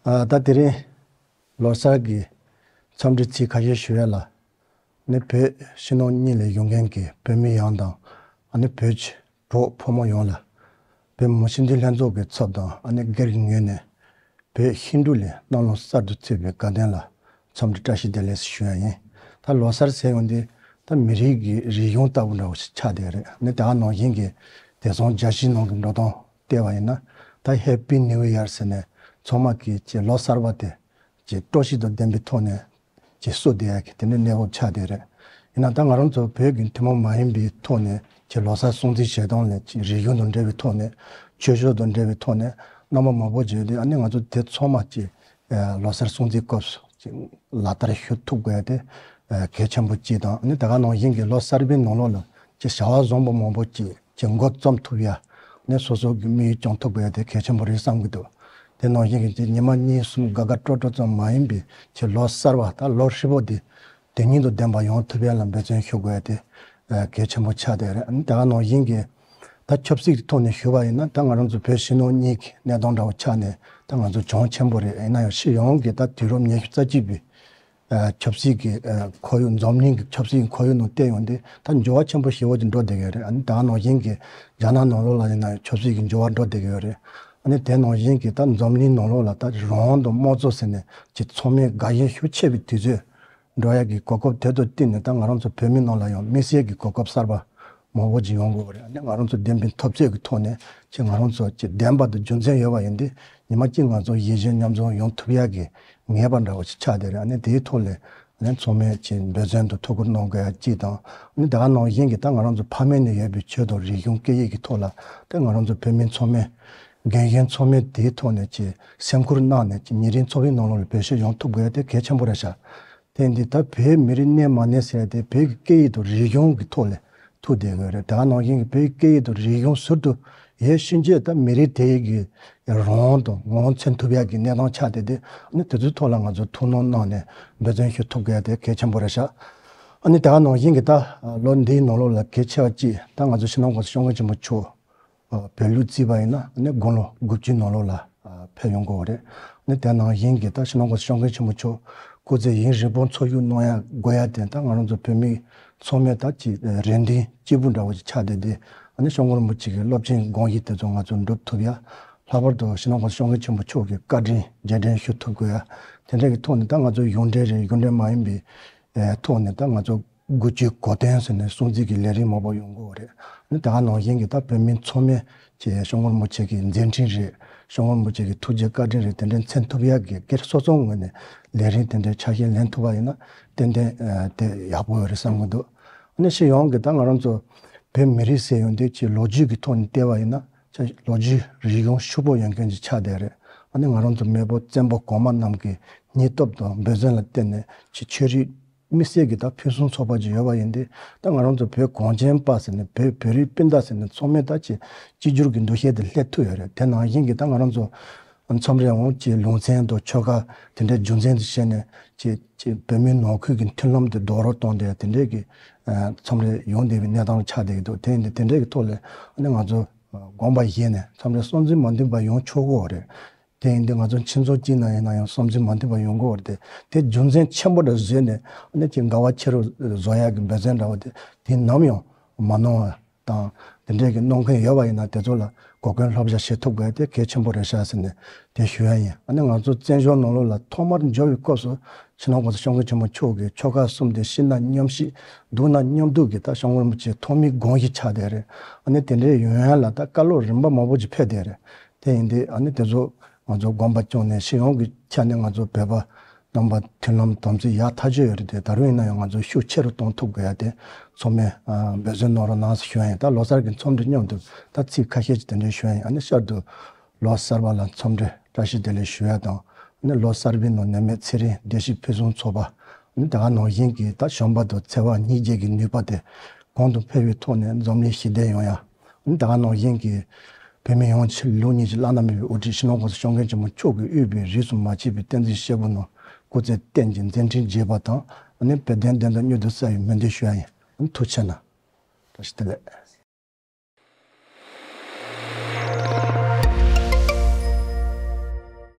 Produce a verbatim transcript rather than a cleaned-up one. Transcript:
ཨ། ད་དེ་རིང་ལོ་གསར་གྱི་འཚམས་འདྲི་ཚིག་ཁ་ཤས་ཞུ་ཡ་ལ། ནི་བོད་ཕྱི་ནང་གཉིས་ལ་ཡོད་མཁན་གྱི་བོད་མི་ཡོངས་དང་། ཨ་ནི་བོད་ཀྱི་གྲོགས་ཕོ་མོ་ཡོངས་ལ། བོད་མི་མང་སྤྱི་འཐུས་ལྷན་ཚོགས་ཀྱི་ཚབ་དང་། ཨ་ནི་སྒེར་གྱི་ངོས་ནས་བོད་ཧིན་རྡུ་ལ་གནམ་ལོ་གསར་དུ་ཚུད་པའི་དགའ་སྟོན་ལ་འཚམས་འདྲི་བཀྲ་ཤིས་བདེ་ལེགས་ཞུ་ཡ་ཡིན། ད་ལོ་གསར་ཟེར་ཡོང་དུས་ད་མི་རིགས་ཀྱི་རིག་གཞུང་ལྟ་བུ་འདྲ་བོ་ཞིག་ཆགས་བསྡད་རེད། ནི་དེ་ག་ནང་བཞིན་གྱི་དེང་སང་རྒྱལ་སྤྱིའི་ནང་གི་འགྲོ་སྟངས་བལྟས་པ་ཡིན་ན། ད་Happy New Year ཟེར་ནས་ཚང་མ་གིས་ཀྱི་ལོ་གསར་པ་དེ་ཀྱི་སྤྲོ་སྐྱིད་དང་ལྡན་པའི་ཐོག་ནས་ཀྱི་བསུ་བསྡད་ཡ་གི་དེ་འདྲའི་གནས་བབ་ཆགས་བསྡད་རེད། ཡིན་ན་ད་ང་རང་ཚོ་བོད་ཀྱི་ཐུན་མོང་མ་ཡིན་པའི་ཐོག་ནས་ཀྱི་ལོ་གསར་སྲུང་བརྩི་བྱེད་སྟངས་ལ་ཀྱི་རིག་གཞུང་དང་འབྲེལ་བའི་ཐོག་ནས། ཆོས་ཕྱོགས་དང་འབྲེལ་བའི་ཐོག་ནས་རྣམ་པ་མང་པོ་བརྗོད་དེ། ཨ་ནི་ང་ཚོ་དེ་ཚང་མ་ཀྱི་ལོ་གསར་སྲུང་བརྩིའི་སྐབས་སུ་ཀྱི་ལག་བསྟར་ཞུ་ཐུབ་དགོས་ཡ་དེ་གལ་ཆེན་པོ་གཅིག་དང་། ཨ་ནི་དེ་ག་ནང་བཞིན་གྱི་ལོ་གསར་པའི་ནང་ལོགས་ལ་ཀྱི་བྱ་བ་བཟང་པོ་མང་པོ་ཀྱི་ཀྱི་འགོ་རྩོམ་ཐུབ་ཡ། ནས་སོ་སོ་གི་དམིགས་ཡུལ་སྐྱོང་ཐུབ་དགོས་ཡ་དེ་གལ་ཆེན་པོ་རེད་བསམ་གྱི་འདུག་དེ་ནང་བཞིན་གྱི་ཀྱི་ཉི་མ་གཉིས་གསུམ་དགའ་དགའ་སྤྲོ་སྤྲོ་ཙམ་མ་ཡིན་པའི་ཀྱི་ལོ་གསར་པ་ད་ལོ་ཧྲིལ་པོ་དེ་དོན་སྙིང་དང་ལྡན་པ་ཡོང་ཐུབ་ཡ་ལ་འབད་བརྩོན་ཞུ་དགོས་ཡ་དེ་གལ་ཆེན་པོ་ཆགས་བསྡད་རེད། ཨ་ནི་དེ་ག་ནང་བཞིན་གྱི་ད་ཆབ་སྲིད་ཀྱི་ཐོག་ནས་ཞུ་བ་ཡིན་ན། ད་ང་རང་ཚོ་བོད་ཕྱི་ནང་གཉིས་ཀྱི་གནས་སྟངས་འདྲ་བོ་ཆགས་ནས་ད་ང་ཚོ་གྱོང་ཆེན་པོ་རེད། ཡིན་ན་ཡང་སྤྱི་ཡོངས་ཀྱི་ད་དུས་རབས་ཉི་ཤུ་རྩ་གཅིག་པའི་ཨ་ཆབ་སྲིད་ཀྱི་ཨ་ཁོར་ཡུག་འཛམ་གླིང་གི་ཆབ་སྲིད་ཀྱི་ཁོར་ཡུག་ནང་བལྟས་ཡོང་དུས་ད་འགྱུར་བ་ཆེན་པོ་ཞེ་པོ་ཅིག་འགྲོ་བསྡད་ཀྱི་ཡོད་རེད། ཨ་ནི་ད་ག་ནང་བཞིན་གྱི་རྒྱ་ནག་ནང་ལོགས་ལ་ཡིན་ན་ཡང་ཆབ་སྲིད་ཀྱི་འགྱུར་བ་འགྲོ་བསྡད་ཀྱི་ཡོད་རེད། ཨ་ནི་དེ་ནང་བཞིན་གྱི་ད་འཛམ་གླིང་ནང་ལོགས་ལ་ད་རང་དབང་དང་དམངས་གཙོ་ཟེར་ནས་ཀྱི་ཚང་མས་དགའ་ཞེན་ཤུགས་ཆེ་བའི་དུས་ཚོད་འགྲོ་ཡ་གི་གོ་སྐབས་དེ་དང་བསྟུན་ནས་ད་ང་རང་ཚོ་བོད་མི་ནང་ལ་ཡང་དམིགས་བསལ་གྱི་གོ་སྐབས་གསར་པ་མང་པོ་ཅིག་ཡོང་དགོས་པ་རེད། ཨ་ནི་ང་རང་ཚོ་བདེན་པའི་འཐབ་རྩོད་ཀྱི་ཐོག་ནས་ཀྱི་ང་རང་ཚོ་ཀྱི་བདེན་པ་དང་རྒྱུ་མཚན་ཡོད་པ་ཡིན་དུས་ཉི་མ་གཅིག་ང་ཚོ་ཡིད་གཞི་མཉམ་འཛོམས་ཡོང་ཐུབ་ཡ་གི་ངེས་པ་འདྲ་བོ་ཞིག་ཆགས་བསྡད་རེད། ཨ་ནི་དེའི་ཐོག་ལ་ཨ་ནི་ཚང་མས་ཀྱི་འབད་བརྩོན་དང་ཐུགས་ཁུར་གནང་དགོས་ཡ་གཅིག་དང་། ཨ་ནི་དེ་ག་ནང་བཞིན་གྱི་ད་ང་རང་ཚོ་ཕ་མེས་ནས་ཡོད་པའི་ཆོས་དང་རིག་གཞུང་སྐད་ཡིག་གི་ཐོག་ལ་ད་ང་རང་ཚོ་བོད་མི་ཚང་མས་རྒན་གཞོན་ཚང་མས་དེའི་ཐོག་ནས་ཀྱི་སེམས་ཁུར་གནང་ནས་ཀྱི་ཉིན་རེའི་འཚོ་བའི་ནང་ལོགས་ལ་བེད་སྤྱོད་ཡོང་ཐུབ་དགོས་ཡ་དེ་གལ་ཆེན་པོ་རེད་ཤག་དེ་འདི་ད་བོད་མི་རིགས་གནས་མ་གནས་ཟེར་ཏེ་བོད་ཀྱི་སྐད་ཡིག་དང་རིག་གཞུང་གི་ཐོག་ལ་ཐུག་བསྡད་དགོས་རེད། དེ་ག་ནང་བཞིན་གྱི་བོད་ཀྱི་སྐད་ཡིག་དང་རིག་གཞུང་ཟུར་དུ་ཡོད་ཕྱིན་ཆད་ད་མི་རིགས་དེ་གི་རང་དབང་དང་ངོ་བོ་མཚོན་ཐུབ་ཡ་གི་གནས་སྟངས་ཆགས་བསྡད་དེ། ཨ་ནི་དེ་ཚོའི་ཐོག་ལ་ང་ཚོ་ཐུགས་སྣང་གནང་ནས་འབད་བརྩོན་ཞུ་ཐུབ་དགོས་ཡ་དེ་གལ་ཆེན་པོ་རེད་ཤག་ཨ་ནི་དེ་ག་ནང་བཞིན་གྱི་ད་ལོ་འདིའི་ནང་ལོགས་ལ་གལ་ཆེ་བ་གཅིག་ད་ང་ཚོ་སྤྱི་ནོར་༸གོང་ས་༸སྐྱབས་མགོན་ཆེན་པོ་མཆོག་ཨ་བོད་ལུགས་བརྩིས་པ་ཡིན་ན་ནི་དགུང་ལོ་དགུ་བཅུའི་ནང་ལོགས་ལ་ཨ་ཕེབས་ཡོང་གི་ཡོད་རེད། ནི་དེ་ནང་བཞིན་གྱི་ད་སྤྱི་ནོར་༸གོང་ས་༸སྐྱབས་མགོན་ཆེན་པོ་མཆོག་སྐུ་ཚེ་ཡུན་རིང་པོ་འཚོ་བཞུགས་གནང་ཡ་དགོས་ཡ་དེ་ད་ང་རང་ཚོ་བོད་མི་ཚང་མས་ད་ཅིག་རེ་འདུན་གཅིག་པུ་འདྲ་བོ་ཅིག་ཆགས་བསྡད་དེ། ཨ་ནི་སྐྱབས་མགོན་རིན་པོ་ཆེ་གི་སློབ་ཆེན་དགོངས་གཞི་དེ་ཚོ་ང་ཚོ་འགྲུབ་ཐུབ་ཡ། ལྷག་པར་དུ་སྤྱི་ནོར་༸གོང་ས་༸སྐྱབས་མགོན་ཆེན་པོ་མཆོག་གི་བཀའ་དྲིན་རྗེས་དྲན་ཞུ་ཐུབ་དགོས་ཡ། དེ་འདྲ་གི་ཐོག་ནས་ད་ང་ཚོ་གཞུང་འབྲེལ་རེད། གཞུང་འབྲེལ་མ་ཡིན་པའི་ཨེ་ཐོག་ནས་ད་ང་ཚོ་དགུ་བཅུའི་གོ་སྟོན་ཟེར་ནས་སྲུང་བརྩི་གི་ལས་རིམ་མང་པོ་ཡོང་གི་ཡོད་རེད། ཨ་ནི་ད་ག་ནང་བཞིན་གྱི་ད་བོད་མི་ཚང་མས་ཀྱི་སྐྱབས་མགོན་རིན་པོ་ཆེ་གི་མཛད་འཕྲིན་རེད། སྐྱབས་མགོན་རིན་པོ་ཆེ་གི་ཐུགས་རྗེ་བཀའ་དྲིན་རེད། དེ་འདྲ་མཚོན་ཐུབ་ཡག་གི་སྒེར་སོ་སོའི་ངོས་ནས་ལས་རིམ་དེ་འདྲའི་ཆ་ཤས་ལེན་ཐུབ་པ་ཡིན་ན་ཏན་ཏན་ཨ་དེ་ཡག་པོ་ཡོད་རེད་བསམ་གྱི་འདུག་ཨ་ནི་སྤྱི་ཡོངས་ཀྱི་ད་ང་རང་ཚོ་བོད་མི་རིགས་ཟེར་ཡོང་དུས་ཀྱི་ལོ་རྒྱུས་ཀྱི་ཐོག་ནས་བལྟས་པ་ཡིན་ན་ལོ་རྒྱུས་རིག་གཞུང་ཕྱུག་པོ་ཡོད་མཁན་ཅིག་ཆགས་བསྡད་རེད། ཨ་ནི་ང་རང་ཚོ་མེས་པོ་བཙན་པོ་གོང་མ་རྣམས་ཀྱི་སྙིང་སྟོབས་དང་འབད་བརྩོན་ལ་བརྟེན་ནས་ཀྱི་ཆོས་རིག་དམིགས་བསལ་གྱི་ད་ཕུན་སུམ་ཚོགས་པ་ཅིག་ཡོད་པ་ཡིན་དུས། ད་ང་རང་ཚོ་བོད་གངས་ཅན་པ་ཟེར་ནས་བོད་བོད་རིགས་སྤུན་ཟླ་ཟེར་ནས་ཚང་མས་ད་ཅིག་གཅིག་གྱུར་གྱི་འདུ་ཤེས་དེ་སླེབས་ཐུབ་ཡོད་རེད། དེ་ནང་བཞིན་གྱི་ད་ང་རང་ཚོ་མཚམས་རེ་འོང་ཅིག་ལུང་ཚན་དང་ཆོལ་ཁ་དེ་འདྲའི་རྒྱུ་མཚན་དུ་བྱས་ནས་ཅིག་ཅིག་བོད་མིའི་ནང་ཁུལ་གྱི་མཐུན་ལམ་དེ་རྡོག་རོལ་གཏོང་བསྡད་དེ་འདྲའི་གི་མཚམས་རེ་ཡོང་བསྡད་པའི་གནས་སྟངས་ཆགས་བསྡད་ཀྱི་འདུག་དེ་ཡིན་དུས་དེ་འདྲའི་གི་ཐོག་ལ་ཨ་ནི་ང་ཚོ་དགོངས་པ་བཞེས་ནས་མཚམས་རེ་བསམ་ཚུལ་མ་མཐུན་པ་ཡོང་ཆོག་གི་ཡོད་རེད། དེ་ཡིན་དུས་ང་ཚོ་ཁྱིམ་ཚང་གཅིག་ནང་ཡིན་ན་ཡང་བསམ་ཚུལ་མ་མཐུན་པ་ཡོང་གི་ཡོད་རེད་དེ། དེ་རྒྱུ་མཚན་ཆེན་པོ་འདྲ་བཟོས་ནས་ཨ་ནི་ཅིག་འགལ་བ་ཆེ་རུ་བཟོ་ཡག་གི་འབད་བརྩོན་འདྲ་བོ་དེ་དེ་ནམ་ཡང་མ་གནང་བ་དང་། དེ་འདྲའི་གི་གནང་མཁན་ཡོད་པ་ཡིན་ན་དེ་ཚོ་ལ་གོ་སྐོན་བསླབ་བྱ་བྱེད་ཐུབ་དགོས་དེ་གལ་ཆེན་པོ་རེད་ཤག་ཟེར་ནས་དེ་ཞུ་ཡ་ཡིན། ཨ་ནི་ང་ཚོ་བཙན་བྱོལ་ནང་ལོགས་ལ་ཐོག་མར་འབྱོར་བའི་སྐབས་སུ་སྤྱི་ནོར་༸གོང་ས་༸སྐྱབས་མགོན་ཆེན་པོ་མཆོག་གིས་ཆོལ་ཁ་གསུམ་དེ་ཤི་ན་མཉམ་ཤི་སྡུག་ན་མཉམ་སྡུག་གི་ད་༸སྐྱབས་མགོན་རིན་པོ་ཆེའི་ཐོག་མའི་དགོངས་གཞི་ཆགས་བསྡད་རེད། ཨ་ནི་དེ་འདྲའི་ཡོང་ཡ་ལ་ད་བཀའ་སློབ་རིམ་པ་མང་པོ་ཅིག་ཕེབས་བསྡད་རེད། དེ་ཡིན་དུས་ཨ་ནི་དེ་ཚོ་ང་ཚོ་དགོངས་པ་བཅངས་ནས་སྤྱི་ཡོངས་ཀྱི་ཆ་ནས་ང་ཚོ་བོད་པ་རྣམ་པ་མཐུན་ལམ་དམ་ཚིག་ཡག་ཐག་ཆོད་ཡོད་རེད་དེ། ད་རུང་ཡིན་ན་ཡང་ང་ཚོ་ཤུགས་ཆེ་རུ་གཏོང་ཐུབ་དགོས་ཡ་དེ་ཚང་མས་ཨ་འབད་བརྩོན་གནང་རོགས་གནང་ཟེར་ཞུ་ཡ་ཡིན། ད་ལོ་གསར་གྱི་འཚམས་འདྲི་མཉམ་དུ་ད་ཚིག་ཁ་ཤས་ཅིག་དེ་འདྲ་ཞུ་ཡ་ཡིན། ཨ་ནི་ཤར་དུ་ལོ་གསར་པ་ལ་འཚམས་འདྲི་བཀྲ་ཤིས་བདེ་ལེགས་ཞུ་ཡ་དང་། ཨ་ནི་ལོ་གསར་པའི་ནང་ནད་མེད་ཚེ་རིང་བདེ་སྐྱིད་ཕུན་སུམ་ཚོགས་པ། ཨ་ནི་ད་ག་ནང་བཞིན་གྱི་ད་བྱམས་པ་དང་བརྩེ་བ་སྙིང་རྗེ་གི་ནུས་པ་དེ་གོང་དུ་འཕེལ་བའི་ཐོག་ནས་འཛམ་གླིང་ཞི་བདེ་ཡོང་ཡ། ཨ་ནི་ད་ག་ནང་བཞིན་གྱི་བོད་མི་ཡོངས་ཀྱི་ལུགས་གཉིས་ཀྱི་བླ་ན་མེད་པའི་དབུ་ཁྲིད་སྤྱི་ནོར་༸གོང་ས་༸སྐྱབས་མགོན་ཆེན་པོ་མཆོག་གིས་དབུས་པའི་རིས་སུ་མ་ཆད་པའི་བསྟན་འཛིན་སྐྱེས་བུ་རྣམས་སྐུ་ཚེ་བརྟན་ཅིང་མཛད་འཕྲིན་རྒྱས་པ་དང་། ཨ་ནི་བོད་དོན་བདེན་མཐའ་མྱུར་དུ་གསལ་བའི་སྨོན་འདུན་ཞུ་ཡ་ཡིན། ཨ་ནི་ཐུགས་རྗེ་གནང་། བཀྲ་ཤིས་བདེ་ལེགས།